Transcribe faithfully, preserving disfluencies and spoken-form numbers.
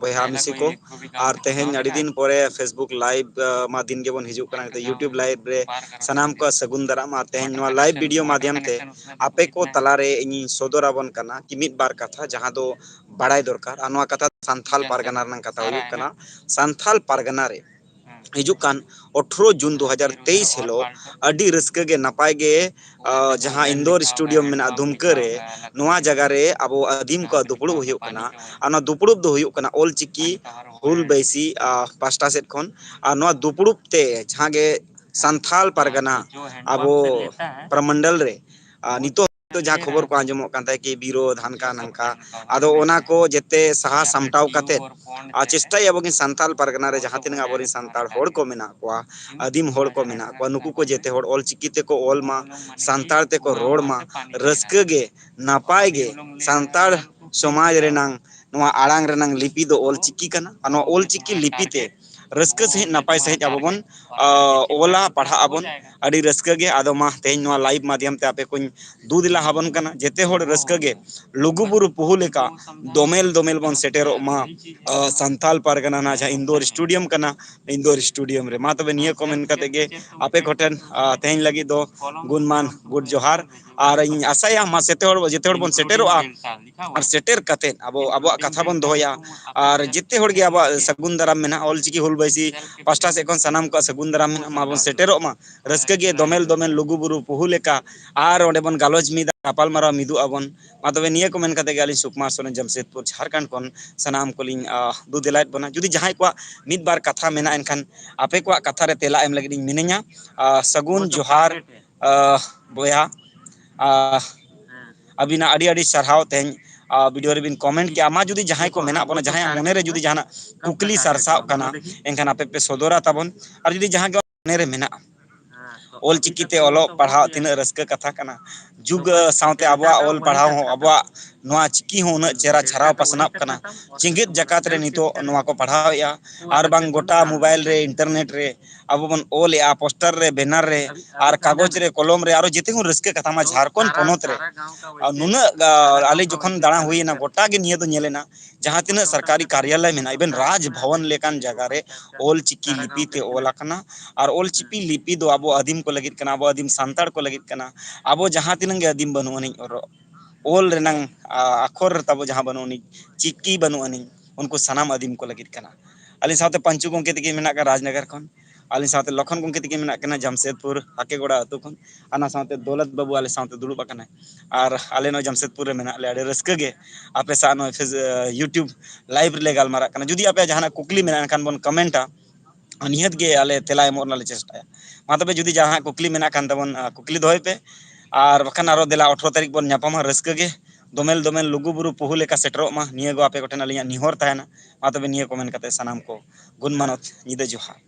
ᱵᱚᱭᱦᱟ ᱢᱤᱥᱤ ᱠᱚ, ᱟᱨ ᱛᱮᱦᱮᱧ ᱟᱹᱰᱤ ᱫᱤᱱ ᱯᱚᱨᱮ Facebook live, ᱟ, ᱢᱟ ᱫᱤᱱ ᱜᱮᱵᱚᱱ ᱦᱤᱡᱩᱜ ᱠᱟᱱᱟ, ᱱᱤᱛᱚᱜ YouTube live ᱨᱮ ᱥᱟᱱᱟᱢ ᱠᱚ ᱥᱟᱹᱜᱩᱱ ᱫᱟᱨᱟᱢ᱾ ᱟᱨ ᱛᱮᱦᱮᱧ ᱱᱚᱣᱟ live video ᱢᱟᱫᱷᱭᱚᱢ ᱛᱮ ᱟᱯᱮ ᱠᱚ ᱛᱟᱞᱟᱨᱮ ᱤᱧᱤᱧ ᱥᱚᱫᱚᱨ ᱟᱵᱚᱱ ᱠᱟᱱᱟ ᱠᱤ ᱢᱤᱫ ᱵᱟᱨ ᱠᱟᱛᱷᱟ, ᱡᱟᱦᱟᱸ ᱫᱚ ᱵᱟᱲᱟᱭ ᱫᱚᱨᱠᱟᱨ᱾ ᱟᱨ ᱱᱚᱣᱟ ᱠᱟᱛᱷᱟ ᱥᱟᱱᱛᱷᱟᱞ ᱯᱟᱨᱜᱟᱱᱟ ᱨᱮᱱᱟᱜ ᱠᱟᱛᱷᱟ ᱦᱩᱭᱩᱜ ᱠᱟᱱᱟ᱾ ᱥᱟᱱᱛᱷᱟᱞ ᱯᱟᱨᱜᱟᱱᱟ ᱨᱮ ᱦᱤᱡᱩᱜ ᱠᱟᱱ ᱟᱴᱷᱨᱚ ᱡᱩᱱ ᱫᱩ ᱦᱟᱡᱟᱨ ᱛᱮᱭᱤᱥ ᱦᱤᱞᱳᱜ ᱟᱹᱰᱤ ᱨᱟᱹᱥᱠᱟᱹ ᱜᱮ, ᱱᱟᱯᱟᱭ ᱜᱮ, ᱟ, ᱡᱟᱦᱟᱸ indoor stadium ᱢᱮᱱᱟᱜᱼᱟ ᱫᱩᱢᱠᱟᱹ ᱨᱮ, ᱱᱚᱣᱟ ᱡᱟᱭᱜᱟ ᱨᱮ ᱟᱵᱚ ᱟᱹᱫᱤᱢ ᱠᱚᱣᱟᱜ ᱫᱩᱯᱲᱩᱵ ᱦᱩᱭᱩᱜ ᱠᱟᱱᱟ᱾ ᱟᱨ ᱚᱱᱟ ᱫᱩᱯᱲᱩᱵ ᱫᱚ ᱦᱩᱭᱩᱜ ᱠᱟᱱᱟ ᱚᱞᱪᱤᱠᱤ ᱦᱩᱞ ᱵᱟᱹᱭᱥᱤ, ᱟ, ᱯᱟᱥᱴᱟ ᱥᱮᱫ ᱠᱷᱚᱱ᱾ ᱟᱨ ᱱᱚᱣᱟ ᱫᱩᱯᱲᱩᱵ ᱛᱮ ᱡᱟᱦᱟᱸ ᱜᱮ ᱥᱟᱱᱛᱷᱟᱞ ᱯᱟᱨᱜᱟᱱᱟ ᱟᱵᱚ ᱯᱨᱚᱢᱚᱱᱰᱚᱞ ᱨᱮ, ᱟ, ᱱᱤᱛᱚᱜ ᱫᱚ ᱡᱟᱦᱟᱸ ᱠᱷᱚᱵᱚᱨ ᱠᱚ ᱟᱸᱡᱚᱢᱚᱜ ᱠᱟᱱ ᱛᱟᱦᱮᱸᱫ ᱠᱤ ᱵᱤᱨᱳᱫᱷ, ᱦᱟᱱᱠᱟ ᱱᱟᱝᱠᱟ, ᱟᱫᱚ ᱚᱱᱟ ᱠᱚ ᱡᱮᱛᱮ ᱥᱟᱦᱟ ᱥᱟᱢᱴᱟᱣ ᱠᱟᱛᱮᱫ, ᱟᱨ ᱪᱮᱥᱴᱟᱭᱟᱵᱚᱱ ᱠᱤ ᱥᱟᱱᱛᱟᱲ ᱯᱟᱨᱜᱟᱱᱟ ᱨᱮ ᱡᱟᱦᱟᱸ ᱛᱤᱱᱟᱹᱜ ᱟᱵᱚᱨᱮᱱ ᱥᱟᱱᱛᱟᱲ ᱦᱚᱲ ᱠᱚ ᱢᱮᱱᱟᱜ ᱠᱚᱣᱟ, ᱟᱹᱫᱤᱢ ᱦᱚᱲ ᱠᱚ ᱢᱮᱱᱟᱜ ᱠᱚᱣᱟ, ᱱᱩᱠᱩ ᱠᱚ ᱡᱮᱛᱮ ᱦᱚᱲ ᱚᱞᱪᱤᱠᱤ ᱛᱮᱠᱚ ᱚᱞ ᱢᱟ, ᱥᱟᱱᱛᱟᱲ ᱛᱮᱠᱚ ᱨᱚᱲ ᱢᱟ, ᱨᱟᱹᱥᱠᱟᱹ ᱜᱮ, ᱱᱟᱯᱟᱭ ᱜᱮ, ᱥᱟᱱᱛᱟᱲ ᱥᱚᱢᱟᱡᱽ ᱨᱮᱱᱟᱝ ᱱᱚᱣᱟ ᱟᱲᱟᱝ ᱨᱮᱱᱟᱝ ᱞᱤᱯᱤ ᱫᱚ ᱚᱞᱪᱤᱠᱤ ᱠᱟᱱᱟ᱾ ᱟᱨ ᱱᱚᱣᱟ ᱚᱞᱪᱤᱠᱤ ᱞᱤᱯᱤ ᱛᱮ ᱨᱟᱹᱥᱠᱟᱹ ᱥᱟᱺᱦᱤᱡ, ᱱᱟᱯᱟᱭ ᱥᱟᱺᱦᱤᱡ ᱟᱵᱚ ᱵᱚᱱ, ᱟ, ᱚᱞᱟ, ᱯᱟᱲᱦᱟᱜ ᱟᱵᱚᱱ᱾ ᱟᱹᱰᱤ ᱨᱟᱹᱥᱠᱟᱹ ᱜᱮ᱾ ᱟᱫᱚ ᱢᱟ, ᱛᱮᱦᱮᱧ ᱱᱚᱣᱟ live ᱢᱟᱫᱷᱭᱚᱢ ᱛᱮ ᱟᱯᱮ ᱠᱚᱧ ᱫᱩ ᱫᱮᱞᱟ ᱟᱵᱚᱱ ᱠᱟᱱᱟ᱾ ᱡᱮᱛᱮ ᱦᱚᱲ ᱨᱟᱹᱥᱠᱟᱹ ᱜᱮ ᱞᱩᱜᱩ ᱵᱩᱨᱩ ᱯᱩᱦᱩ ᱞᱮᱠᱟ ᱫᱚᱢᱮᱞ ᱫᱚᱢᱮᱞ ᱵᱚᱱ ᱥᱮᱴᱮᱨᱚᱜ ᱢᱟ, ᱟ, ᱥᱟᱱᱛᱟᱞ ᱯᱟᱨᱜᱟᱱᱟ ᱱᱟ ᱡᱟᱦᱟᱸ indoor stadium ᱠᱟᱱᱟ, indoor stadium ᱨᱮ᱾ ᱢᱟ ᱛᱚᱵᱮ ᱱᱤᱭᱟᱹ ᱠᱚ ᱢᱮᱱ ᱠᱟᱛᱮ ᱜᱮ ᱟᱯᱮ ᱠᱚᱴᱷᱮᱱ, ᱟ, ᱛᱮᱦᱮᱧ ᱞᱟᱹᱜᱤᱫ ᱫᱚ ᱜᱩᱱᱢᱟᱱ, good ᱡᱚᱦᱟᱨ᱾ ᱟᱨ ᱤᱧ ᱟᱥᱟᱭᱟ ᱢᱟ ᱡᱮᱛᱮ ᱦᱚᱲ, ᱡᱮᱛᱮ ᱦᱚᱲ ᱵᱚᱱ ᱥᱮᱴᱮᱨᱚᱜᱼᱟ᱾ ᱟᱨ ᱥᱮᱴᱮᱨ ᱠᱟᱛᱮᱫ ᱟᱵᱚ ᱟᱵᱚᱣᱟᱜ ᱠᱟᱛᱷᱟ ᱵᱚᱱ ᱫᱚᱦᱚᱭᱟ᱾ ᱟᱨ ᱡᱮᱛᱮ ᱦᱚᱲ ᱜᱮ ᱟᱵᱚᱣᱟᱜ ᱥᱟᱹᱜᱩᱱ ᱫᱟᱨᱟᱢ ᱢᱮᱱᱟᱜᱼᱟ, ᱚᱞᱪᱤᱠᱤ ᱦᱩᱞ ᱵᱟᱹᱭᱥᱤ ᱯᱟᱥᱴᱟ ᱥᱮᱫ ᱠᱷᱚᱱ ᱥᱟᱱᱟᱢ ᱠᱚᱣᱟᱜ ᱥᱟᱹᱜᱩᱱ ᱫᱟᱨᱟᱢ ᱢᱮᱱᱟᱜᱼᱟ᱾ ᱢᱟᱵᱚᱱ ᱥᱮᱴᱮᱨᱚᱜ ᱢᱟ ᱨᱟᱹᱥᱠᱟᱹ ᱜᱮ, ᱫᱚᱢᱮᱞ ᱫᱚᱢᱮᱞ ᱞᱩᱜᱩ ᱵᱩᱨᱩ ᱯᱩᱦᱩ ᱞᱮᱠᱟ᱾ ᱟᱨ ᱚᱸᱰᱮ ᱵᱚᱱ ᱜᱟᱞᱚᱪ ᱢᱤᱫᱟ, ᱜᱟᱯᱟᱞ ᱢᱟᱨᱟᱣ ᱢᱤᱫᱚᱜ ᱟᱵᱚᱱ᱾ ᱢᱟ ᱛᱚᱵᱮ ᱱᱤᱭᱟᱹ ᱠᱚ ᱢᱮᱱ ᱠᱟᱛᱮ ᱜᱮ ᱟᱹᱞᱤᱧ ᱥᱩᱠᱢᱟᱨ ᱥᱚᱨᱮᱱ ᱡᱟᱢᱥᱮᱫᱽᱯᱩᱨ ᱡᱷᱟᱲᱠᱷᱚᱸᱰ ᱠᱷᱚᱱ ᱥᱟᱱᱟᱢ ᱠᱚᱞᱤᱧ, ᱟᱦ, ᱫᱩ ᱫᱮᱞᱟᱭᱮᱫ ᱵᱚᱱᱟ᱾ ᱡᱩᱫᱤ ᱡᱟᱦᱟᱸᱭ ᱠᱚᱣᱟᱜ ᱢᱤᱫ ᱵᱟᱨ ᱠᱟᱛᱷᱟ ᱢᱮᱱᱟᱜᱼᱟ, ᱮᱱᱠᱷᱟᱱ ᱟᱯᱮ ᱠᱚᱣᱟᱜ ᱠᱟᱛᱷᱟ ᱨᱮ ᱛᱮᱞᱟ ᱮᱢ ᱞᱟᱹᱜᱤᱫ ᱤᱧ ᱢᱤᱱᱟᱹᱧᱟ᱾ ᱟᱦ, ᱥᱟᱹᱜᱩᱱ ᱡᱚᱦᱟᱨ, ᱟᱦ, ᱵᱚᱭᱦᱟ᱾ ᱟᱦ, ᱟᱹᱵᱤᱱᱟᱜ ᱟᱹᱰᱤ ᱟᱹᱰᱤ ᱥᱟᱨᱦᱟᱣ ᱛᱮᱦᱮᱧ, ᱟᱦ, video ᱨᱮᱵᱤᱱ comment ᱠᱮᱜᱼᱟ᱾ ᱢᱟ ᱡᱩᱫᱤ ᱡᱟᱦᱟᱸᱭ ᱠᱚ ᱢᱮᱱᱟᱜ ᱵᱚᱱᱟ, ᱡᱟᱦᱟᱸᱭᱟᱜ ᱢᱚᱱᱮ ᱨᱮ ᱡᱩᱫᱤ ᱡᱟᱦᱟᱱᱟᱜ ᱠᱩᱠᱞᱤ ᱥᱟᱨᱥᱟᱜ ᱠᱟᱱᱟ, ᱮᱱᱠᱷᱟᱱ ᱟᱯᱮ ᱯᱮ ᱥᱚᱫᱚᱨᱟ ᱛᱟᱵᱚᱱ᱾ ᱟᱨ ᱡᱩᱫᱤ ᱡᱟᱦᱟᱸ ᱜᱮ ᱢᱚᱱᱮ ᱨᱮ ᱢᱮᱱᱟᱜᱼᱟ, ᱚᱞᱪᱤᱠᱤ ᱛᱮ ᱚᱞᱚᱜ ᱯᱟᱲᱦᱟᱣ ᱛᱤᱱᱟᱹᱜ ᱨᱟᱹᱥᱠᱟᱹ ᱠᱟᱛᱷᱟ ᱠᱟᱱᱟ, ᱡᱩᱜᱽ ᱥᱟᱶᱛᱮ ᱟᱵᱚᱣᱟᱜ ᱚᱞ ᱯᱟᱲᱦᱟᱣ ᱦᱚᱸ, ᱟᱵᱚᱣᱟᱜ ᱱᱚᱣᱟ ᱪᱤᱠᱤ ᱦᱚᱸ ᱩᱱᱟᱹᱜ ᱪᱮᱦᱨᱟ ᱪᱷᱟᱨᱟᱣ ᱯᱟᱥᱱᱟᱜ ᱠᱟᱱᱟ᱾ ᱡᱮᱜᱮᱛ ᱡᱟᱠᱟᱛ ᱨᱮ ᱱᱤᱛᱚᱜ ᱱᱚᱣᱟ ᱠᱚ ᱯᱟᱲᱦᱟᱣᱮᱫᱼᱟ, ᱟᱨ ᱵᱟᱝ ᱜᱚᱴᱟ mobile ᱨᱮ, internet ᱨᱮ ᱟᱵᱚ ᱵᱚᱱ ᱚᱞᱮᱜᱼᱟ, poster ᱨᱮ, banner ᱨᱮ, ᱟᱨ ᱠᱟᱜᱚᱡᱽ ᱨᱮ, ᱠᱚᱞᱚᱢ ᱨᱮ, ᱟᱨᱚ ᱡᱮᱛᱮ ᱠᱷᱚᱱ ᱨᱟᱹᱥᱠᱟᱹ ᱠᱟᱛᱷᱟ ᱢᱟ ᱡᱷᱟᱲᱠᱷᱚᱸᱰ ᱯᱚᱱᱚᱛ ᱨᱮ, ᱟᱨ ᱱᱩᱱᱟᱹᱜ, ᱟ, ᱟᱞᱮ ᱡᱚᱠᱷᱚᱱ ᱫᱟᱬᱟ ᱦᱩᱭᱮᱱᱟ, ᱜᱚᱴᱟ ᱜᱮ ᱱᱤᱭᱟᱹ ᱫᱚ ᱧᱮᱞᱮᱱᱟ, ᱡᱟᱦᱟᱸ ᱛᱤᱱᱟᱹᱜ ᱥᱚᱨᱠᱟᱨᱤ ᱠᱟᱨᱭᱟᱞᱚᱭ ᱢᱮᱱᱟᱜᱼᱟ, even ᱨᱟᱡᱽ ᱵᱷᱚᱵᱚᱱ ᱞᱮᱠᱟᱱ ᱡᱟᱭᱜᱟ ᱨᱮ ᱚᱞ ᱪᱤᱠᱤ ᱞᱤᱯᱤ ᱛᱮ ᱚᱞ ᱟᱠᱟᱱᱟ᱾ ᱟᱨ ᱚᱞ ᱪᱤᱠᱤ ᱞᱤᱯᱤ ᱫᱚ ᱟᱵᱚ ᱟᱹᱫᱤᱢ ᱠᱚ ᱞᱟᱹᱜᱤᱫ ᱠᱟᱱᱟ, ᱟᱵᱚ ᱟᱹᱫᱤᱢ ᱥᱟᱱᱛᱟᱲ ᱠᱚ ᱞᱟᱹᱜᱤᱫ ᱠᱟᱱᱟ᱾ ᱟᱵᱚ ᱡᱟᱦᱟᱸ ᱛᱤᱱᱟᱹᱜ ᱜᱮ ᱟᱹᱫᱤᱢ ᱵᱟᱹᱱᱩᱜ ᱟᱹᱱᱤᱡ ᱚᱞ ᱨᱮᱱᱟᱝ, ᱟ, ᱟᱠᱷᱚᱨ ᱛᱟᱵᱚ ᱡᱟᱦᱟᱸ ᱵᱟᱹᱱᱩᱜ ᱟᱹᱱᱤᱡ, ᱪᱤᱠᱤ ᱵᱟᱹᱱᱩᱜ ᱟᱹᱱᱤᱡ, ᱩᱱᱠᱩ ᱥᱟᱱᱟᱢ ᱟᱹᱫᱤᱢ ᱠᱚ ᱞᱟᱹᱜᱤᱫ ᱠᱟᱱᱟ᱾ ᱟᱹᱞᱤᱧ ᱥᱟᱶᱛᱮ ᱯᱟᱧᱪᱩ ᱜᱚᱢᱠᱮ ᱛᱟᱹᱠᱤᱱ ᱢᱮᱱᱟᱜ ᱠᱚᱣᱟ ᱨᱟᱡᱽᱱᱚᱜᱚᱨ ᱠᱷᱚᱱ, ᱟᱹᱞᱤᱧ ᱥᱟᱶᱛᱮ ᱞᱚᱠᱷᱚᱱ ᱜᱚᱢᱠᱮ ᱛᱟᱹᱠᱤᱱ ᱢᱮᱱᱟᱜ ᱠᱤᱱᱟ ᱡᱟᱢᱥᱮᱫᱽᱯᱩᱨ ᱦᱟᱠᱮᱜᱚᱲᱟ ᱟᱹᱛᱩ ᱠᱷᱚᱱ, ᱚᱱᱟ ᱥᱟᱶᱛᱮ ᱫᱚᱞᱚᱛ ᱵᱟᱹᱵᱩ ᱟᱞᱮ ᱥᱟᱶᱛᱮ ᱫᱩᱲᱩᱵ ᱟᱠᱟᱱᱟᱭ᱾ ᱟᱨ ᱟᱞᱮ ᱱᱚᱣᱟ ᱡᱟᱢᱥᱮᱫᱽᱯᱩᱨ ᱨᱮ ᱢᱮᱱᱟᱜ ᱞᱮᱭᱟ, ᱟᱹᱰᱤ ᱨᱟᱹᱥᱠᱟᱹ ᱜᱮ ᱟᱯᱮ ᱥᱟᱶ ᱱᱚᱣᱟ ᱯᱷᱮᱥ-, YouTube live ᱨᱮᱞᱮ ᱜᱟᱞᱢᱟᱨᱟᱜ ᱠᱟᱱᱟ᱾ ᱡᱩᱫᱤ ᱟᱯᱮᱭᱟᱜ ᱡᱟᱦᱟᱱᱟᱜ ᱠᱩᱠᱞᱤ ᱢᱮᱱᱟᱜᱼᱟ, ᱮᱱᱠᱷᱟᱱ ᱵᱚᱱ ᱠᱚᱢᱮᱱᱴᱟ, ᱱᱤᱦᱟᱹᱛ ᱜᱮ ᱟᱞᱮ ᱛᱮᱞᱟ ᱮᱢᱚᱜ ᱨᱮᱱᱟᱜ ᱞᱮ ᱪᱮᱥᱴᱟᱭᱟ᱾ ᱢᱟ ᱛᱚᱵᱮ, ᱡᱩᱫᱤ ᱡᱟᱦᱟᱱᱟᱜ ᱠᱩᱠᱞᱤ ᱢᱮᱱᱟᱜ ᱠᱷᱟᱱ ᱛᱟᱵᱚᱱ, ᱟ, ᱠᱩᱠᱞᱤ ᱫᱚᱦᱚᱭ ᱯᱮ, ᱟᱨ ᱵᱟᱠᱷᱟᱱ ᱟᱨᱚ ᱫᱮᱞᱟ ᱟᱴᱷᱨᱚ ᱛᱟᱹᱨᱤᱠᱷ ᱵᱚᱱ ᱧᱟᱯᱟᱢᱟ, ᱨᱟᱹᱥᱠᱟᱹ ᱜᱮ ᱫᱚᱢᱮᱞ ᱫᱚᱢᱮᱞ ᱞᱩᱜᱩ ᱵᱩᱨᱩ ᱯᱩᱦᱩ ᱞᱮᱠᱟ ᱥᱮᱴᱮᱨᱚᱜ ᱢᱟ, ᱱᱤᱭᱟᱹ ᱜᱮ ᱟᱯᱮ ᱠᱚᱴᱷᱮᱱ ᱟᱹᱞᱤᱧᱟᱜ ᱱᱮᱦᱚᱨ ᱛᱟᱦᱮᱱᱟ᱾ ᱢᱟ ᱛᱚᱵᱮ, ᱱᱤᱭᱟᱹ ᱠᱚ ᱢᱮᱱ ᱠᱟᱛᱮ ᱥᱟᱱᱟᱢ ᱠᱚ ᱜᱩᱱ ᱢᱟᱱᱚᱛ ᱧᱤᱫᱟᱹ ᱡᱚᱦᱟᱨ᱾